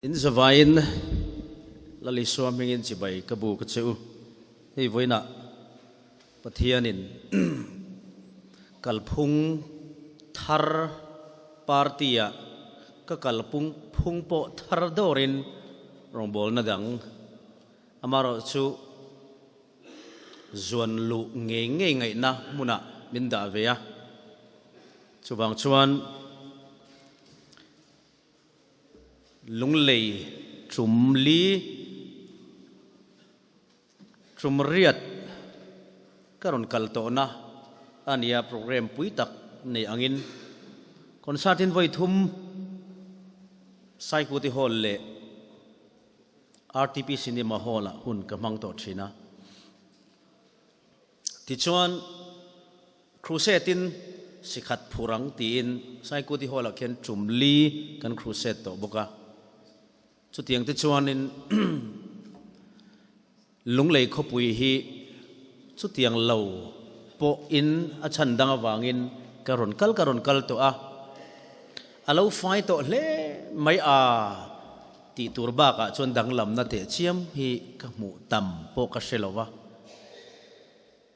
In zavaiin Lal Isua hmingin chibai ka bu ka che u. Hei vawiinah Pathianin kalphung thar party-ah ka kalpung phung pawh thar dawrin rawngbawlna dang amaherawh chu zuan luh ngei ngei ngaihna hmunah min dah ve a. Chuvang chuan Lunglei tum li, tum riat ka rawn kal tawhna a nia, programme pui tak nei angin concert in vawi thum Saikuti Hall leh RTP Cinema Hall ah hun ka hmang tawh thin a. Tichuan, Crusade-in sikhat phur ang tiin Saikuti Hall-ah khian tum li kan crusade tawh bawk a. Chutiang te chuanin Lunglei khawpui hi chutiang lo pawhin a chhan dang avangin ka rawn kal ka rawn kal tawh a. A lo fai tawh hle mai a tih tur bakah chuan danglamna teh chiam hi ka hmuh tam pawh ka hre lo va.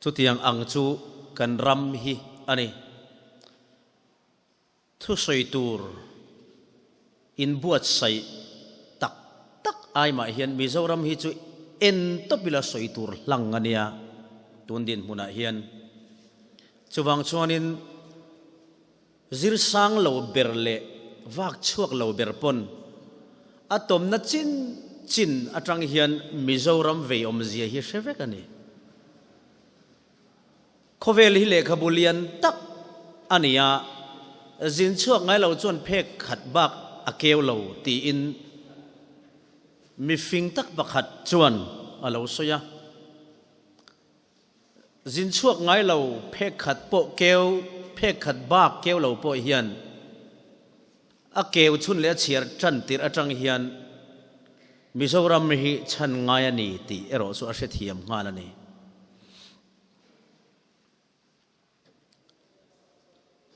Chutiang ang chu kan ram hi a ni. Thusawi tur inbuatsaih tak tak ai mah hian Mizoram hi chu en tawp ila sawi tur hlang a nia tun dinhmunah hian. Chuvang chuanin Zirsang lo ber leh vak chhuak lo ber pawn a tawmna chin chin atang hian Mizoram vei awmzia hi hre vek a ni. Khawvel hi lehkhabu lian tak a ni a, zin chhuak ngai lo chuan phek khat bak a keu lo tiin mifing tak pakhat chuan a lo sawi a. Zin chhuak ngai lo phek khat pawh keu, phek khat bak keu lo pawh hian a keu chhun leh a chhiar tan tirh atang hian Mizoram hi chhan ngai a ni tih erawh chu a hrethiam nghal a ni.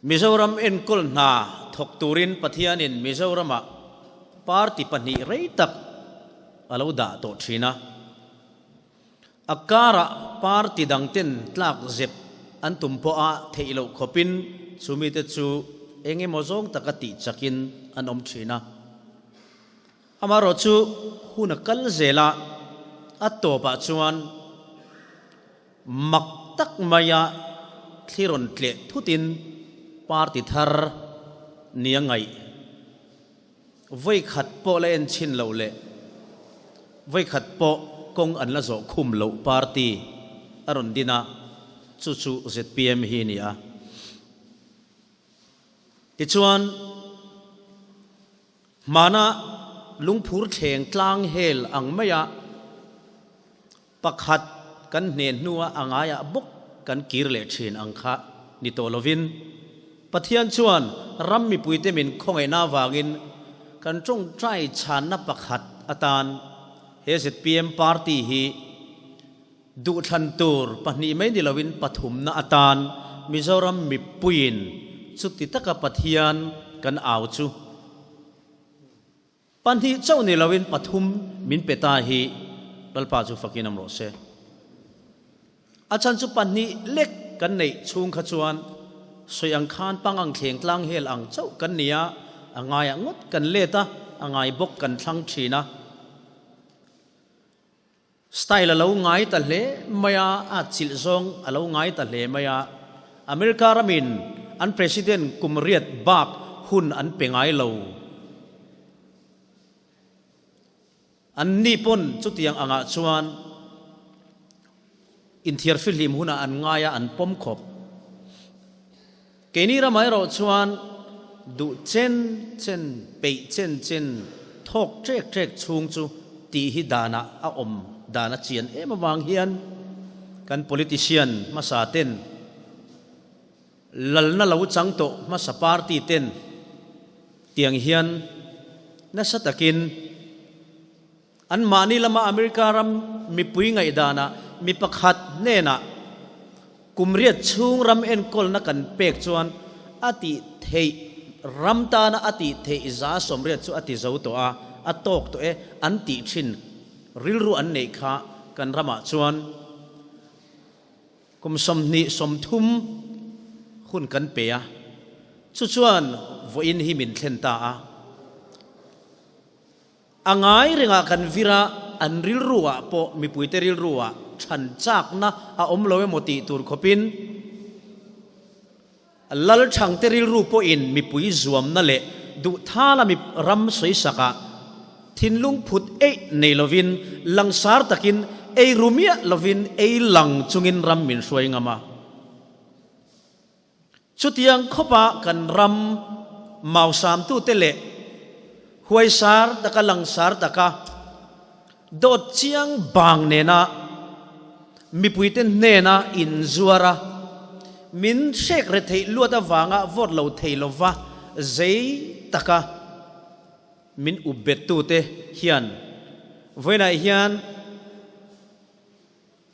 Mizoram enkawl hna thawk turin Pathianin Mizoramah party pahnih rei tak a lo dah tawh thin a. A karah party dangten tlak zep an tum pawha theih loh khawpin chumite chu eng emaw zawng taka tih chakin an awm thin a. Amaherawh chu hun a kal zel a, a tawpah chuan Mak tak maia thli rawn tleh thutin party thar nia ngaih vawi khat pawh la en chhin loh leh vawi khat pawh kawng an la zawh khum loh party a rawn din a, chu chu zpm hi a ni a. Tichuan, hmana lungphur thleng tlang hel ang maia Pakhat kan hnen hnua a ngaiah bawk kan kir leh thin ang kha ni tawh lovin, Pathian chuan ram mipuite min khawngaihna avangin kan tawngtai chhanna pakhat atan he zpm party hi duhthlan tur pahnih mai ni lovin pathumna atan Mizoram mipuiin chuti taka Pathian kan au chu Pahnih chauh ni loin pathum min pe ta hi Lalpa chu fakin awm rawh se. A chhan chu pahnih lek kan neih chhung kha chuan sawi ang khan pang ang thleng tlang hel ang chauh kan ni a, a ngaiah ngawt kan let a, a ngai bawk kan thlang thin a. Style a lo ngai ta hle mai a, a chilh zawng a lo ngai ta hle mai a. America ramin an President kum riat bak hun an pe ngai lo. An ni pawn chutiang angah chuan inthiarfihlim hunah an ngai a, an pawm khawp. Keini ramah erawh chuan duh chen chen, peih chen chen, thawk ṭek ṭek chhung chu tih hi danah a awm dan a chian em avang hian kan politician hmasa ten, lalna lo chang tawh hmasa party ten tiang hian nasa takin Anmahni lama America ram mipui ngaihdanah mi pakhat hnenah kum riat chhung ram enkawlna kan pek chuan a tih theih ram tana a tih theih 80% chu a ti zo tawh a. a tawk tawh e an tih thin rilru an neih kha kan ramah chuan kum 20, 30 hun kan pe a, chu chuan vawiin hi min thlen ta a. A ngai rengah kan vir a, an rilruah pawh mipuite rilruah chhan chakna a awm lo emaw tih tur khawpin Lalchhangte rilru pawhin mipui zuamna leh duhthala mi ram sawisakah thinlung phut eih nei lovin langsar takin ei ru miah lovin ei lang chungin ram min hruai ngam a. Chutiang khawpa kan ram mausamtute leh huaisar taka langsar taka dawt chiang bang nena mipuite hnena inzuar a, min hrek retheih luat avanga vote lo thei lova zei taka min up bettute hian vawiinah hian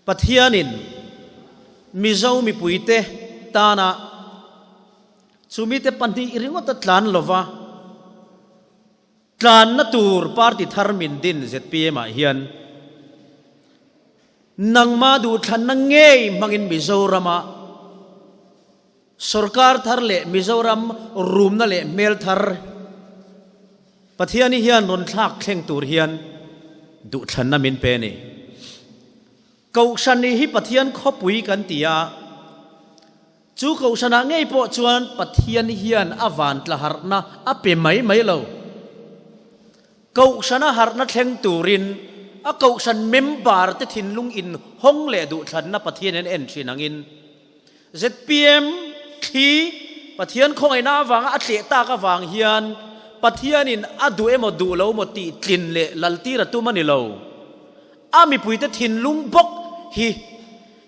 Pathianin Mizo mipuite tana chumite pahnih ringawta tlan lova tlanna tur party thar min din zpm ah hian nangma duhthlanna ngei hmangin Mizorama Sorkar thar leh Mizoram rumna leh hmel thar Pathiani hian rawn thlak thleng tur hian duhthlanna min pe a ni. Kohhran hi Pathian khawpui kan ti a, chu kohhranah ngei pawh chuan Pathian hian a vantla harhna a pe mai mai lo. Kohhrana harhna thleng turin a kohhran member te thinlung in hawng leh duhthlanna Pathian in en thin angin zpm thli Pathian khawngaihna avanga a tleh tak avang hian Pathian in a duh emaw duh lo emaw tih tlin leh laltir a tum a ni lo. A mipuite thinlung bawk hi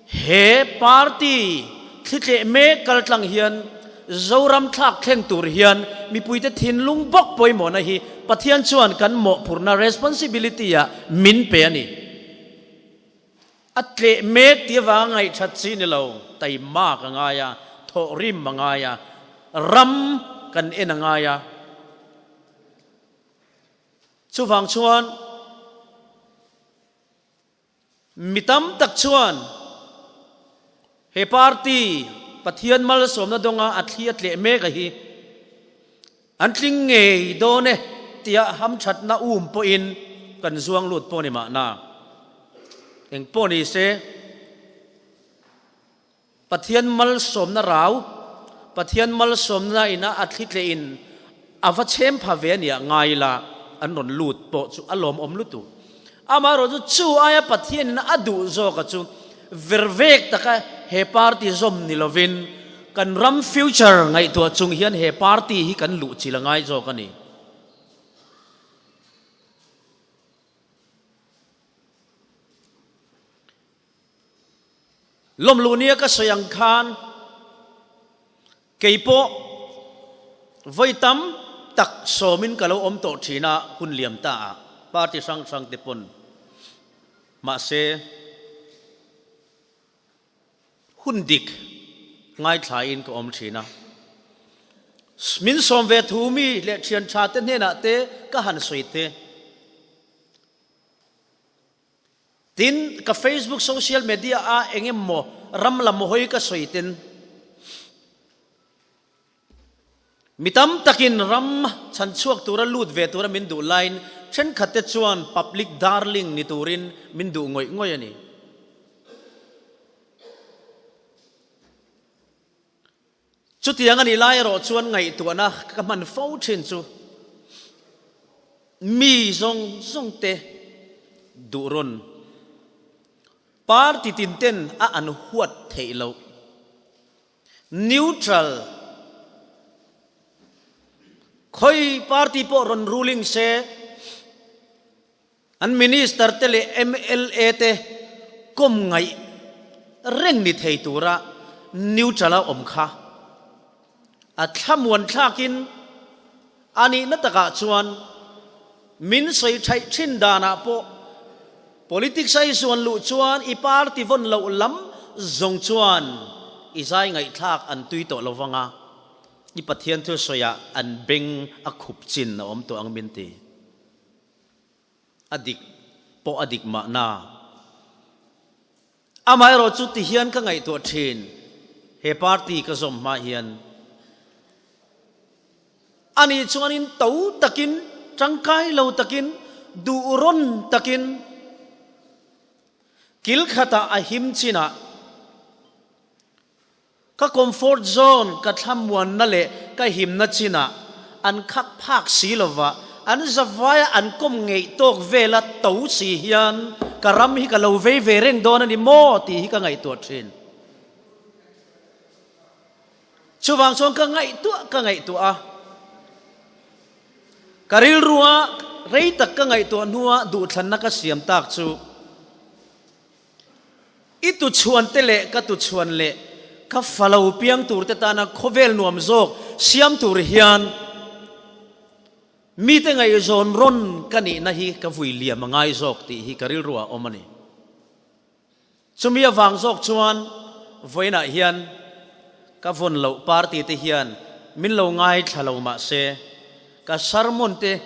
He party thli tleh mek kaltlang hian Zoram thlak thleng tur hian mipuite thinlung bawk pawimawhna hi Pathian chuan kan mawhphurhna, responsibility, ah min pe a ni. A tleh mek tih avanga ngaihthat chi ni lo, taimak a ngai a, thawhrim a ngai a, ram kan en a ngai a. Chuvang chuan. Mi tam tak chuan he party Pathian malsawmna dawnga a thli a tleh mek a hi an tling ngei dawn e tia hamthatna um pawhin kan zuang lut pawh ni mahna. Eng pawh ni se Pathian malsawmna rau, Pathian malsawmna ina a thli tleh in a va chhem pha ve a nia ngai la an rawn lut pawh chu a lawmawm lutuk. Amaherawhchu chu aia Pathian in a duh zawka chu vervek taka he party zawm ni lovin kan ram future ngaihtuah chung hian he party hi kan luh chil a ngai zawk a ni. Lawmluh nia ka sawi ang khan kei pawh vawi tam tak sawmin ka lo awm tawh thin a, hun liam ta ah party hrang hrang te pawn mahse hun dik ngaithlain ka awm thin a. Min sawm ve thu mi leh thian tha te hnenah te ka han sawi te. Tin, ka Facebook social media a eng emaw ram lam hawi ka sawi ten mi tam takin ram chhan chhuak tura lut ve tura min duh laiin thenkhat te chuan public darling ni turin min duh ngawih ngawih a ni. Chutiang a nih lai erawh chuan ngaihtuahna ka hman fo thin chu mi zawng zawng te duh rawn party tin ten a an huat theih loh neutral khawi party pawh rawn ruling se An Minister te leh mla te kawm ngaih reng ni thei tura neutral a awm kha a thlamuan thlakin a nihna takah chuan min sawi thaih thin danah pawh politics a i zuan luh chuan i party vawn loh lam zawng chuan i zai ngaihthlak an tui tawh lo vang a, i Pathian thu sawiah an beng a khup chin a awm tawh ang min ti. A dik pawh a dik mahna. Amaherawhchu ti hian ka ngaihtuah thin, he party ka zawm hma hian ani chuanin to takin, tangkai lo takin, duh rawn takin kil khatah a him chinah Ka comfort zone, ka thlamuanna leh ka himna chinah an khak phak si lova, an zavaia an kawm ngeih tawk vela to si hian ka ram hi ka lo vei ve reng dawn a ni maw tih hi ka ngaihtuah thin. Chuvang chuan ka ngaihtuah ka ngaihtuah a, ka rilrua rei tak ka ngaihtuah hnua duhthlanna ka siam tak chu, I tuchhuan te leh ka tuchhuan leh ka falo piang tur te tana khawvel nuam zawk siam tur hian mite ngaihzawn rawn ka nihna hi ka vui liam a ngai zawk tih hi ka rilru ah awm a ni. Chumi avang zawk chuan vawiinah hian ka vawn loh party te hian min lo ngaithla lo mah se, ka sermon te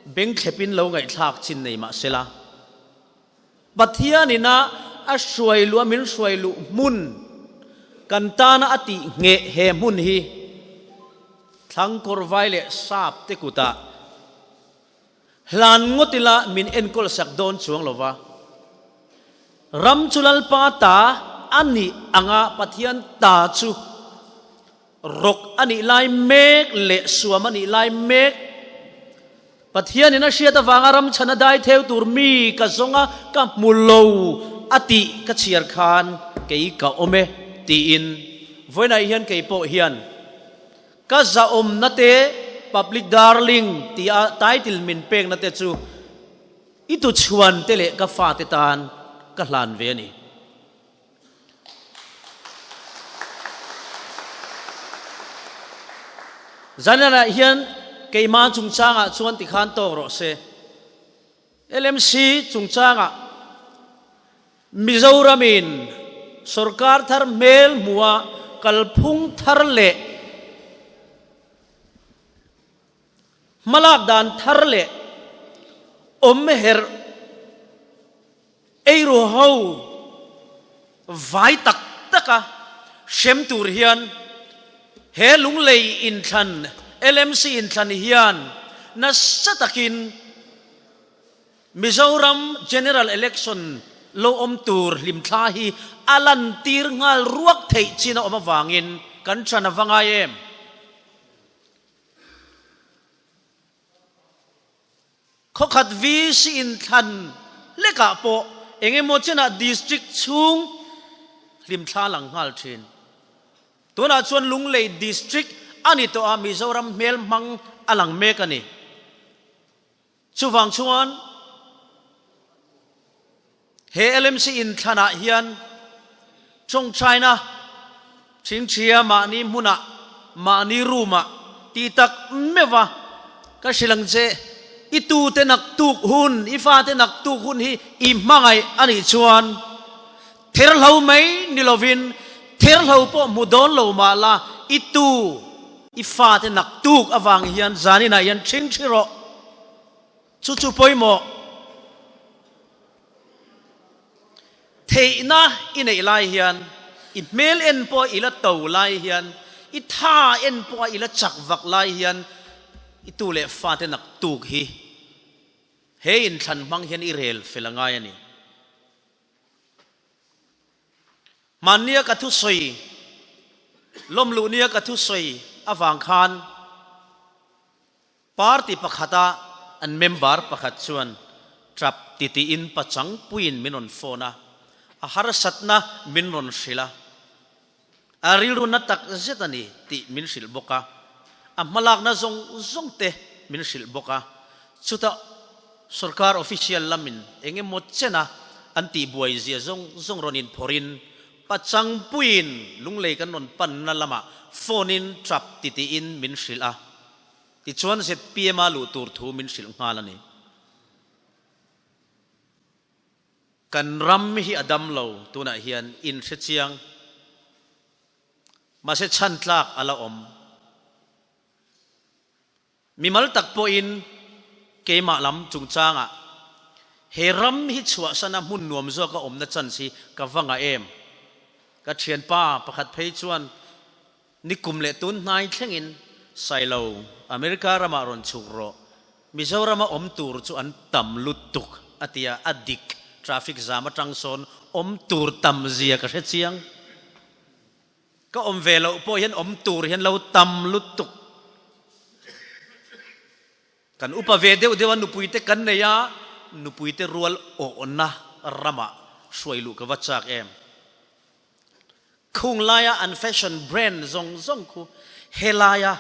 bengthlepin lo ngaihthlak chin nei mah sela, Pathian ina a hruai luh a min hruai luh hmun kan tana a tih ngheh he hmun hi Thlangkawr vai leh sap te kutah hlan ngawt ila min enkawl sak dawn chuang lo va. Ram chu Lalpa ta a nih anga Pathian ta chu rawk a nih lai mek leh suam a nih lai mek Pathianin a hriat avanga ram chhan a dai theu tur mi ka zawng a, ka hmu lo a tih ka chhiar khan kei ka awm e tiin vawiinah hian kei pawh hian ka zahawmna te Public Darling tia title min pekna te chu i tuchhuan te leh ka fate tan ka hlan ve a ni. Zanah hian keimah chungchangah chuan tikhan tawk rawh se. LMC chungchangah Mizoramin sorkar thar hmel hmuha kalphung thar leh hmalak dan thar leh awm herh Eiru ho vai tak taka hrem tur hian he Lunglei inthlan, LMC inthlan hian nasa takin Mizoram General Election lo awm tur hlimthla hi a lantir nghal ruak theih chin a awm avangin kan than a va ngai em? Khawkhat VC inthlan hlekah pawh eng emaw chenah district chhung hlimthla lang nghal thin. Tunah chuan Lunglei district a ni tawh a, Mizoram hmel hmang a lang mek a ni. Chuvang chuan he LMC inthlanah hian tawngtaina Chhingchhia mahni hmunah, mahni room-ah ti tak meuh a, ka hrilh ang che, i tute nak tuk hun, i fate nak tuk hun hi i hmangaih a nih chuan therhlo mai ni lovin therhlo pawh hmu dawn lo mah la, i tu, i fate nak tuk avang hian zaninah hian chhingchhi rawh. Chu chu pawimawh. Theihna i neih lai hian, i hmel en pawh i la to lai hian, i tha en pawh i la chak vak lai hian i tu leh fate nak tuk hi he inthlan hmang hian i rel fel a ngai a ni. Hmannia ka thusawi, lawmluhnia ka thusawi avang khan, Party pakhata an member pakhat chuan tap titiin pachangpuiin min rawn phone a, a harsatna min rawn hrilh a. A rilru na tak zet a ni tih min hrilh bawk a, a hmalakna zawng zawng te min hrilh bawk a. Chutah sorkar official lamin eng emaw chena an tihbuai zia zawng zawng rawn inphawrhin pachangpuiin Lunglei kan rawn panna lamah phone in tap titiin min hrilh a. Tichuan zpm a luh tur thu min hrilh nghal a ni. Kan ram hi a dam lo tunah hian in hre chiang. Mahse chhan tlak a la awm. Mimal tak pawhin keimah lam chungchangah. He ram hi chhuahsana hmun nuam zawka awmna chance hi ka va ngah em? Ka thianpa pakhat phei chuan nikum leh tun hnai thlengin Sailo, America ramah rawn chhuk rawh, Mizorama awm tur chu an tam lutuk a ti a, a dik, traffic zam atang sawn awm tur tam zia ka hre chiang. Ka awm ve loh pawh hian awm tur hian lo tam lutuk. Kan upa ve deuh deuh a nupuite kan nei a, nupuite rual awhna ramah hruai luh ka va chak em. Khung laia an fashion brand zawng zawng khu helaia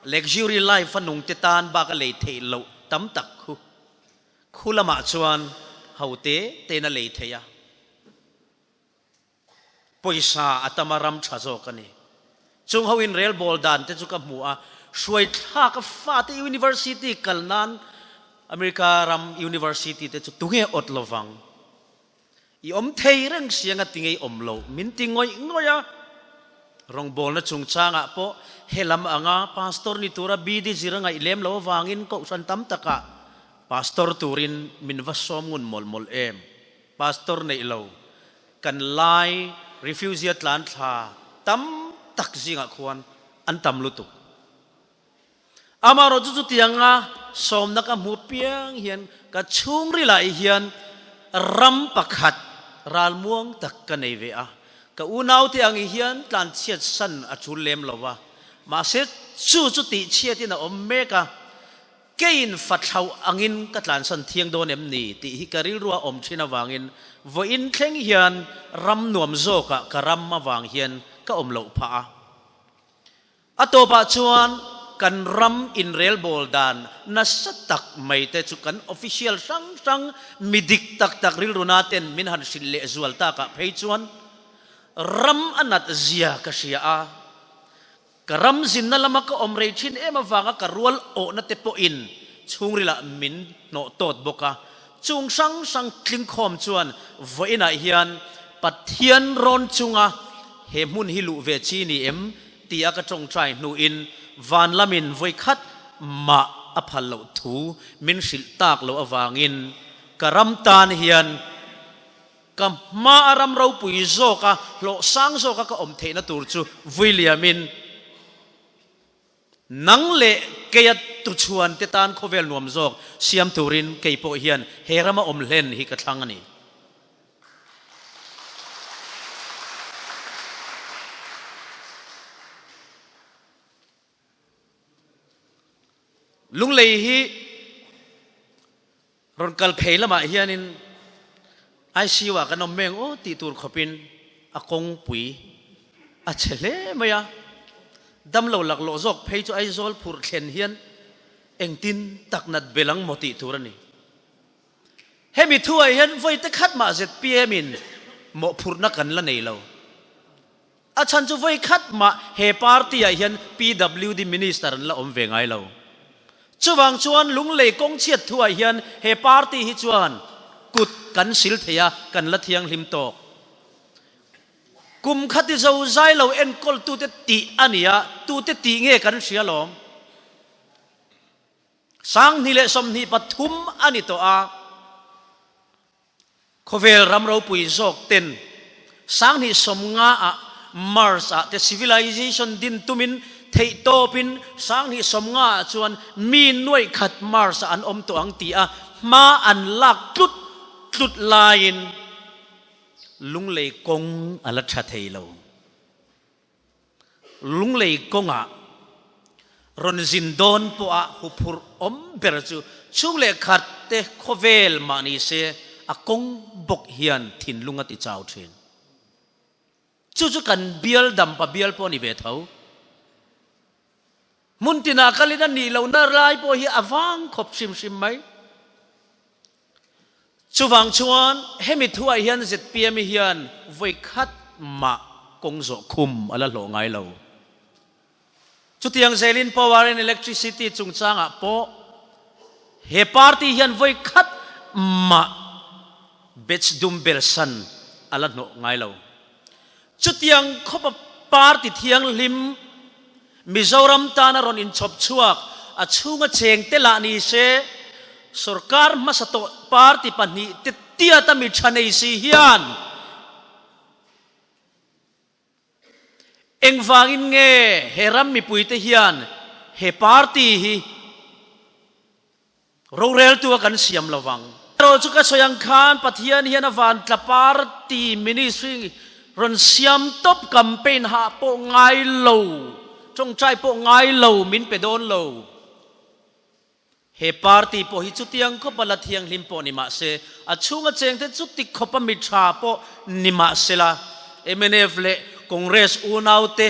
luxury life a nungte tan bak a lei theih loh tam tak khu khu lamah chuan ho te tein a lei theih a. Pawisa a tam a ram tha zawk a ni. Chung ho in rel bawl dan te chu ka hmu a, hruai thlak a fate university kal nan America ram university te chu tunge awt lovang. I awm thei reng siang a ti ngei awm lo min ti ngawih ngawih a. Rawngbawlna chungchangah pawh he lam anga pastor ni tura BD zir a ngaih lem lo avangin kohhran tam takah pastor turin min va sawm ngun mawlh mawlh em. Pastor neih lo kan lai refugee tlan thla tam tak zingah khuan an tam lutuk. Amaherawhchu chutianga sawmna ka hmu piang hian ka chhungrilah hian ram pakhat ralmuang tak ka nei ve a. Ka unaute ang hian tlanchhiat san a tul lem lo va, mahse chu chu tihchhiatin a awm mek a. Keiin fathlau angin ka tlansan thiang dawn em ni tih hi ka rilrua awm thin avangin vawiin thleng hian ram nuam zawkah ka ram avang hian ka awm loh phah a. A tawpah chuan kan ram inrelbawl dan nasa tak mai te chu kan official hrang hrang mi dik tak tak rilruna ten min han hrilh leh zual takah phei chuan ram a nat zia ka hria a. Ka ram zinna lama ka awm rei thin em avanga ka rual awhna te pawhin chhungrilah min hnawh tawt bawk a. Chung hrang hrang tlingkhawm chuan vawiinah hian Pathian rawn chunga he hmun hi luh ve chi ni em tia ka tawngtai hnuin van lamin vawikhat mah a phal loh thu min hrilh tak loh avangin ka ram tan hian Ka hma a ram ropui zawka hlawh sang zawka ka awm theihna tur chu vui liamin nang leh keia tuchhuan te tan khawvel nuam zawk siam turin kei pawh hian he rama awm hlen hi ka thlang a ni. Lunglei hi Rawn kal phei lamah hianin ICU ah kan awm meng aw tih tur khawpin a kawngpui a chhe hle mai a. Damlo laklawh zawk phei chu Aizawl phurh thlen hian engtin tak nat bel ang maw tih tur a ni. Hemi thuah hian vawi te khat mah zpm in mawhphurhna kan la nei lo. A chhan chu vawi khat mah he party ah hian PWD Minister an la awm ve ngai lo. Chuvang chuan Lunglei kawng chhiat thu ah hian he party hi chuan kut kan sil thei a, kan la thianghlim tawk. Kum khati zo zai lo enkawl tute tih a ni a, tute tih nge kan hria lawm. 2023 a ni tawh a. Khawvel ram ropui zawk ten 2050 ah Mars ah te civilization din tumin theih tawpin 2050 ah chuan mi nuaih khat Mars ah an awm tawh ang ti a hma an lak tlut tlut laiin Lunglei kawng a la tha thei lo. Lunglei kawngah rawn zin dawn pawha huphurh awm ber chu chhung leh khat te khawvel mah ni se a kawng bawk hian thinlung a ti chau thin. Chu chu kan bial dampa bial pawh a ni ve tho. Hmun tinah kalin a nih lohna lai pawh hi a vang khawp hrim hrim mai. Chuvang chuan hemi thuah hian zpm hian vawi khat mah kawng zawh khum a la hlawh ngai lo. Chutiang zelin Power and Electricity chungchangah pawh he party hian vawi khat mah batch dum belsan a la hnawh ngai lo. Chutiang khawpa party thianghlim Mizoram tana rawn inchhawp chhuak a chhunga cheng te lah ni se. Sorkar hmasa tawh party pahnihte tiata mi tha nei si hian engvangin nge he ram mipuite hian he party hi roreltu a kan siam lo vang? Erawh chu ka sawi ang khan Pathian hian a vantla party ministry rawn siam tawp campaign hah pawh ngai lo, tawngtai pawh ngai lo min pe dawn lo. He party pawh hi chutiang khawpa la thianghlim pawh ni mah se, a chhunga chengte chuti khawpa mi tha pawh ni mah sela, mnf leh Congress unaute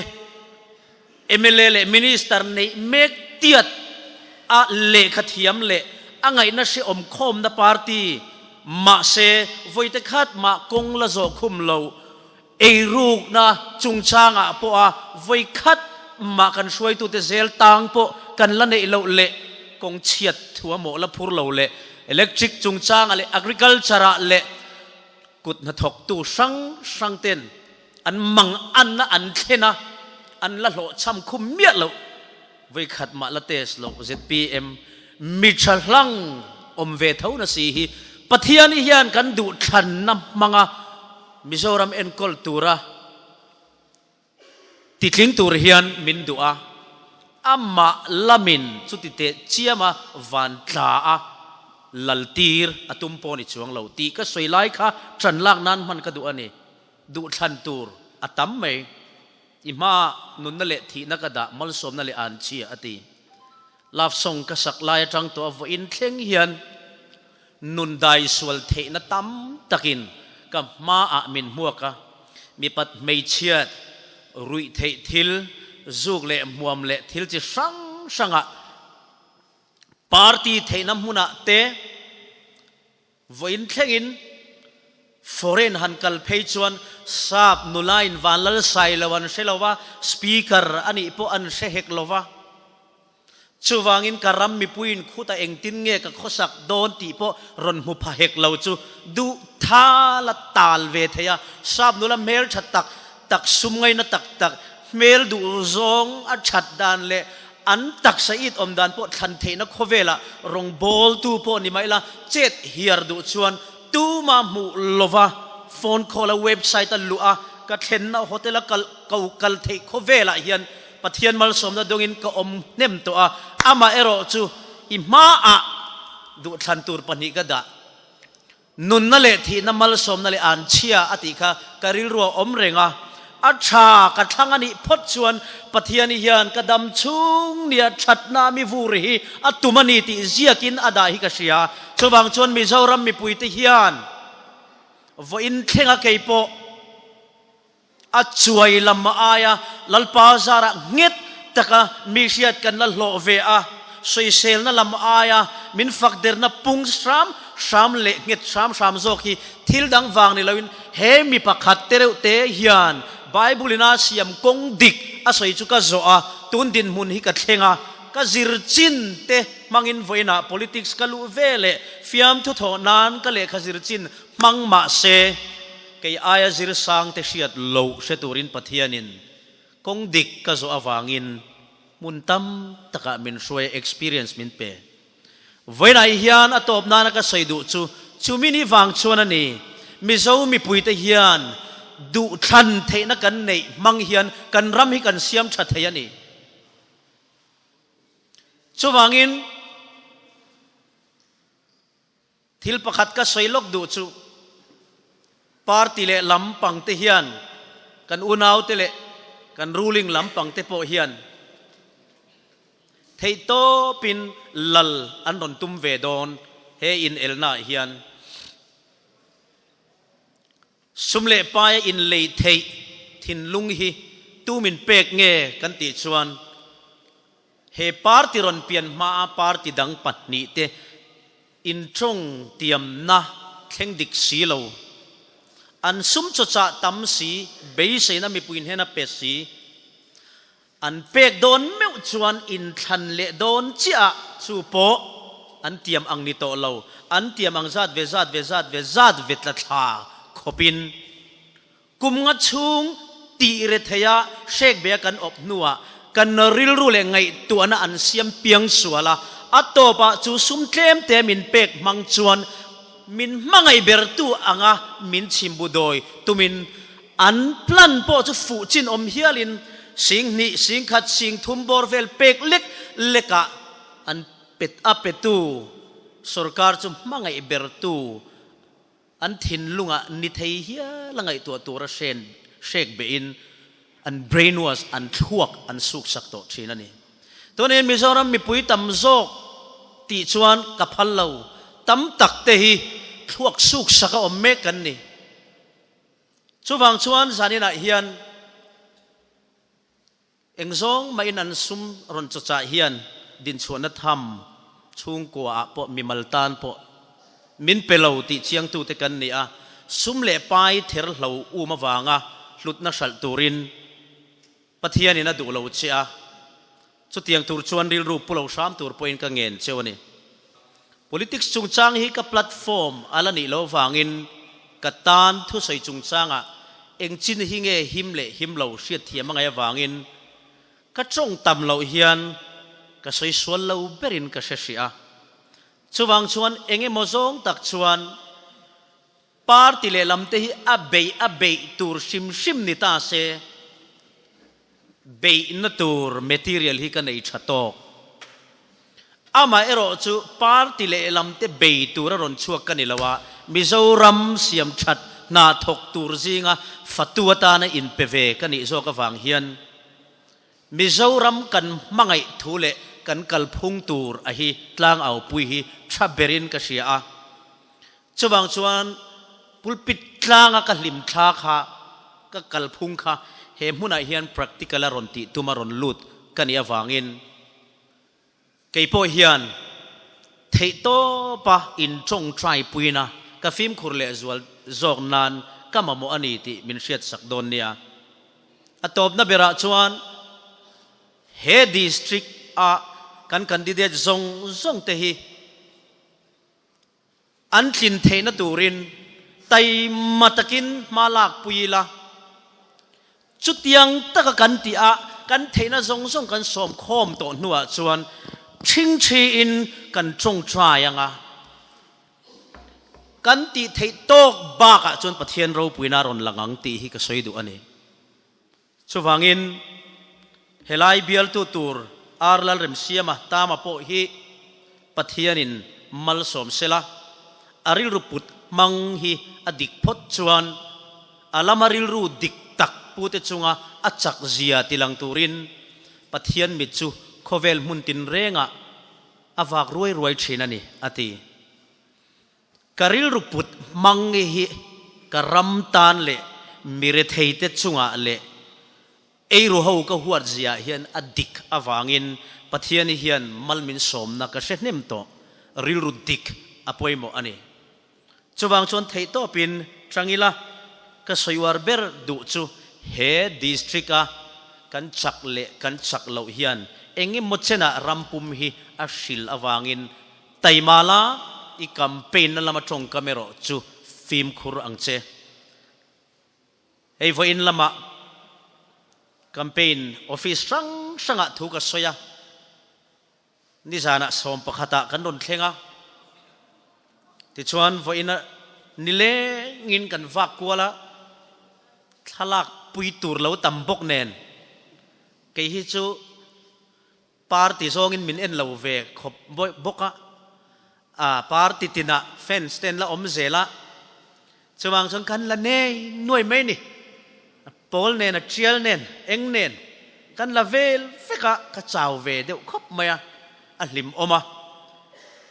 mla leh Minister neih mek tiat a lehkha thiam leh a ngaihna hrehawm khawmna party mah se vawite khat mah kawng la zawh khum lo Eirukna chungchangah pawha vawi khat mah kan hruaitute zel tang pawh kan la neih loh leh kawng chhiat thu a mawh la phur lo leh electric chungchangah leh agriculture-ah leh kut hnathawktu hrang hrang ten an mang anna an thlen a, an la hlawhchham khum miah loh. Vawi khat mah la test loh zpm mi tha hlang awm ve tho na si hi Pathian hi hian kan duh thlanna hmanga Mizoram enkawl tura titling tur hian min duh a, amah lamin chuti teh chiama van tla a laltir a tum pawh ni chuang lo tih ka sawi lai kha tan lak nan hman ka duh a ni. Duh thlan tur a tam mai. I hmaah nunna leh thihna ka dah, malsawmna leh an chhia, a ti. Love song ka sak lai atang tawh a vawiin thleng hian nun dai sual theihna tam takin ka hmaah min hmuak a, mipat hmeichhiat, ruih theih thil, zuk leh hmuam leh thil chi hrang hrangah party theihna hmunah te, Vawiin thlengin foreign han kal phei chuan sap nulain vanlal sai lo an hre lo va, speaker a nih pawh an hre hek lo va. Chuvangin ka ram mipuiin khutah engtin nge ka khawsak dawn tih pawh rawn hmu pha hek lo chu duh thal a tal ve thei a. Sap nula hmel tha tak tak, sum ngaina tak tak, hmel duh zawng a that dan leh An taksa it awm dan pawh thlan theihna khawvelah rawngbawltu pawh ni mai la, chet hiar duh chuan tuma hmuh lova phone call a website a luh a ka thlenna hotel a kal ko kal theih khawvelah hian Pathian malsawmna dawngin ka awm hnem tawh a, amah erawh chu i hmaah duhthlan tur pahnih ka dah. Nunna leh thihna malsawmna leh an chhia a tih kha ka rilru a awm reng a, a tha ka thlang a nih phawt chuan Pathiani hian ka dam chhung nia thatna mi vur hi a tum a ni tih ziakin a dah hi ka hria. Chuvang chuan Mizoram mipuite hian vawiin thlenga kei pawh A chuai lam aia Lalpa zarah nghet taka mi hriat kan la hlawh ve a, sawiselna lam aia min fak derna pung hram hram leh nghet hram hram zawk hi thil dang vang ni loin he mi pakhat te reuh te hian Bible in a siam kawng dik a sawi chu ka zawh a, tun dinhmun hi ka thleng a, ka zir chin te hmangin vawiinah politics ka luh ve leh fiamthu thawh nan ka lehkha zir chin hmang mah se, Kei aia zir sang te hriat loh hre turin Pathianin kawng dik ka zawh avangin hmun tam takah min hruai a, experience min pe. Vawiinah hian a tawp nana ka sawi duh chu chumi ni vang chuan a ni. Mizo mipuite hian duhthlan theihna kan neih hmang hian kan ram hi kan siam tha thei a ni. Chuvangin. Thil pakhat ka sawi lawk duh chu party leh lampang te hian kan unau te leh kan ruling lampang te pawh hian theihtawpin lal an rawn tum ve dawn he inelnaah hian. Sum leh paia inlei theih thinlung hi tu min pek nge kan tih chuan he party rawn pian hmaa party dang pahnihte intawng tiamna thleng dik si lo, an sum chawchah tam si, beiseina mipui hnena pe si, An pek dawn meuh chuan inthlan leh dawn chiah ah chu pawh an tiam ang ni tawh lo, an tiam ang zat ve zat ve zat ve zat ve tla thla khawpin kum nga chhung tih re theia hrek be a kan awp hnuah kan rilru leh ngaihtuahna an siam piang sual a. A tawpah chu sum tlem te min pek hmang chuan min hmangaih bertu anga min chhimbu dawi tumin an plan pawh chu fuh chin awm hialin sing hnih, sing khat, sing thum bawr vel pek lek lekah an pet a petu sorkar chu hmangaih bertu An thinlungah ni thei hial a ngaihtuah tura hren hrek behin an brainwash, an thluak an suksak tawh thin a ni. Tuanin Mizoram mipui tam zawk tih chuan ka phal lo, tam tak te hi thluak suksak a awm mek kan ni. Chuvang chuan zaninah hian Eng zawng mahin an sum rawn chawchah hian dinchhuahna tham chhungkua ah pawh mimal tan pawh min pe lo tih chiangtute kan ni a, sum leh pai ther hlo um avanga hlutna hralh turin Pathianin a duh lo che a, chutiang tur chuan rilru pu lo hram tur pawhin ka ngen cheu a ni. Politics chungchang hi ka platform a la nih loh avangin ka tan thusawi chungchangah eng chin hi nge him leh him lo hriatthiam a ngaih avangin ka tawng tam loh hian ka sawi sual lo berin ka hre hrih a. Chuvang chuan eng emaw zawng tak chuan party lehlam te hi a beih a beih tur hrim hrim ni ta se Beihna tur material hi ka nei tha tawk. Amah erawh chu party lehlam te bei tur a rawn chhuak ka ni lo a, Mizoram siam that hna thawk tur zinga fatu atana inpe ve ka nih zawk avang hian Mizoram kan hmangaih thu leh kan kalphung tur a hi tlangaupui hi tha berin ka hria a. Chuvang chuan pulpit tlanga ka hlim thla kha, ka kalphung kha he hmunah hian practical a rawn tih tum a rawn lut ka nih avangin kei pawh hian theihtawpa intawngtai puina ka fimkhur leh zual zawk nan ka mamawh a ni tih min hriatsak dawn nia. A tawpna berah chuan he district a kan candidate zawng zawng te hi An tlin theihna turin taima takin hma lak pui ila, chutiang taka kan tih a kan theihna zawng zawng kan sawm khawm tawh hnuah chuan ṭhingṭhiin kan ṭawngṭai ang a, kan tih theih tawk bakah chuan Pathian ropuina a rawn lang ang tih hi ka sawi duh a ni. Chuvangin, helai bialtu tur Ar Lalremsiama Tama pawh hi Pathianin malsawm sela, a rilru put hmang hi a dik phawt chuan a lama rilru dik tak pute chunga a chak zia tilang turin Pathian mit chu khawvel hmun tinrengah a vak ruai ruai thin a ni, a ti. Ka rilru put hmang hi ka ram tan leh mi retheite chungah leh eiru ho ka huat ziah hian a dik avangin Pathian hian mal min sawmna ka hre hnem tawh, rilru dik a pawimawh a ni. Chuvang chuan theihtawpin tangila ka sawiuar ber duh chu he district a kan chak leh kan chak loh hian engemaw chenah ram pum hi a hril avangin Taima la, i campaign na lama tawngkam erawh chu fimkhur ang che. Hei vawiin lamah campaign office hrang hrangah thu ka sawi a, nizanah 11ah kan rawn thleng a, tichuan vawiin nilengin kan vak kual a, thlalak pui tur lo tam bawk nen kei hi chu Party zawngin min en lo ve khawp bawk a, a party tinah fans te an la awm zel a, chuvang chuan kan la nei nuai mai ni, a pawl nen a tial nen eng nen kan la vel vek a, ka chau ve deuh khawp mai a, a hlim awm a,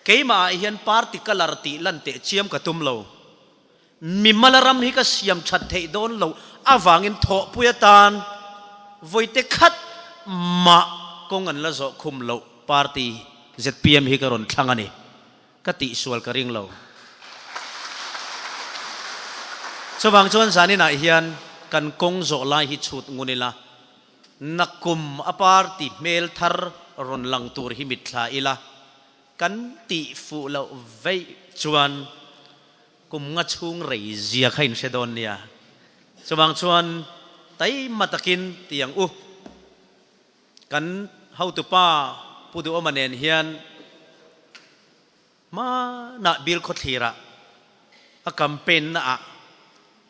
keimah ah hian party colour tih lan teh chiam ka tum lo, Mimala ram hi ka siam that theih dawn loh avangin thawhpui atan vawite khat mah kawng an la zawh khum loh party zpm hi ka rawn thlang a ni. Ka tihsual ka ring lo. Chuvang chuan zaninah hian kan kawng zawh lai hi chhut ngun ila, nakum a party hmel thar rawn lang tur hi mitthla ila, kan tih fuh loh veih chuan Kum nga chhung rei zia kha in hre dawn nia. Chuvang chuan taima takin ti ang u. Kan hotupa Pu Duhawma nen hian Hmanah Bilkhawthlirah a campaign na ah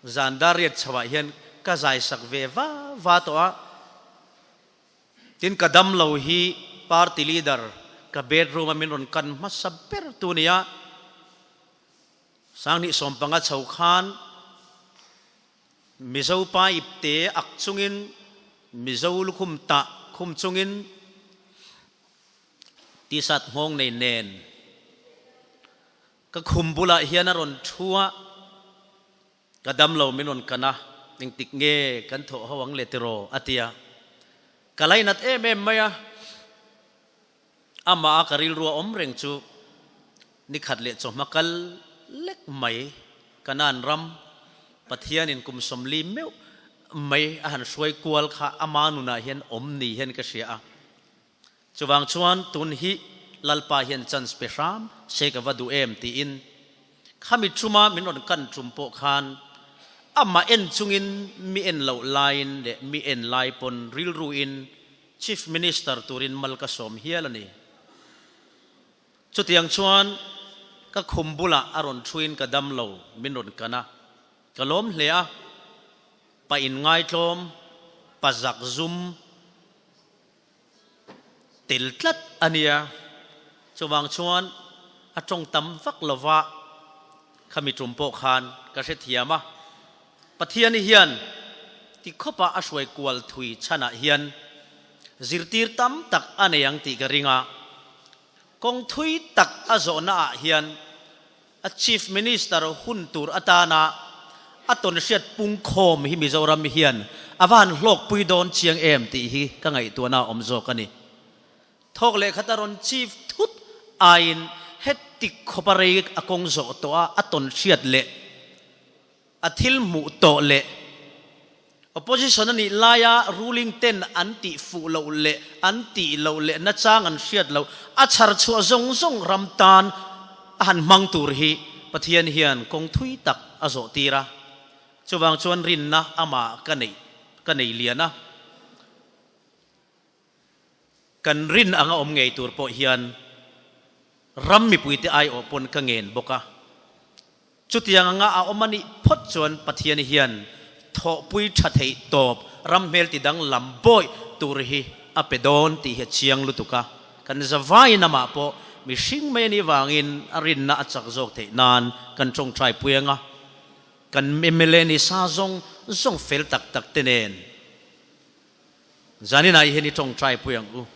zan dar riat chho ah hian ka zai sak ve va va tawh a. Tin ka dam lo hi party leader ka bedroom a min rawn kan hmasa ber tu nia. Sanghnih sawmpanga chho khan Mizo pa ipte ak chungin Mizo lukhum tah khum chungin T-shirt nghawng nei nen ka khum bulah hian a rawn thu a, ka damlo min rawn kan a, engtik nge kan thawh ho ang le tiraw a ti a, ka lainat em em mai a, amah a ka rilru a awm reng chu nikhat leh chawhma kal lek mai Kanan ram Pathianin kum 40 meuh mai a han hruai kual kha ama nunah hian awm ni hian ka hria a. Chuvang chuan tun hi Lalpa hian chance pe hram se ka va duh em tiin khami ṭuma min rawn kan ṭum pawh khan amah en chungin mi en loh laiin leh mi en lai pawn rilruin Chief Minister turin mal ka sawm hial a ni. Chutiang chuan ka khum bulah a rawn ṭhuin ka dam lo min rawn kan a, ka lawm hle a, pa inngaitlawm, pa zakzum, Tel tlat a nia. Chuvang chuan a tawng tam vak lova khami tum pawh khan ka hrethiam a. Pathiani hian ti khawpa a hruai kual thui chhanah hian zirtir tam tak a nei ang tih ka ring a. Kawng thui tak a zawhna ah hian A Chief Minister hun tur atana a tawn hriat pungkhawm hi Mizoram hian a va han hlawkpui dawn chiang em tih hi ka ngaihtuahna a awm zawk a ni. Thawk leh khat a rawn Chief thut aiin heti khawpa rei a kawng zawh tawh a, a tawn hriat leh a thil hmuh tawh leh Opposition a nih laia ruling ten an tih fuh loh leh an tih loh leh nachang an hriat loh a chhar chhuah zawng zawng ram tan a han hmang tur hi Pathian hian kawng thui tak a zawh tir a. Chuvang chuan rinna amah ka neih ka nei lian a. Kan rin anga awm ngei tur pawh hian ram mipuite aiawh pawn ka ngen bawk a. Chutiang anga a awm a nih phawt chuan Pathian hian thawhpui tha theih tawp ram hmel ti danglam bawih tur hi a pe dawn tih hi a chiang lutuk a. Kan zavaiin amah pawh mihring mai a nih vangin a rinna a chak zawk theih nan kan tawngtai pui anga kan mla ni sa zawng zawng fel tak tak te nen Zaninah hian i tawngtai pui ang u.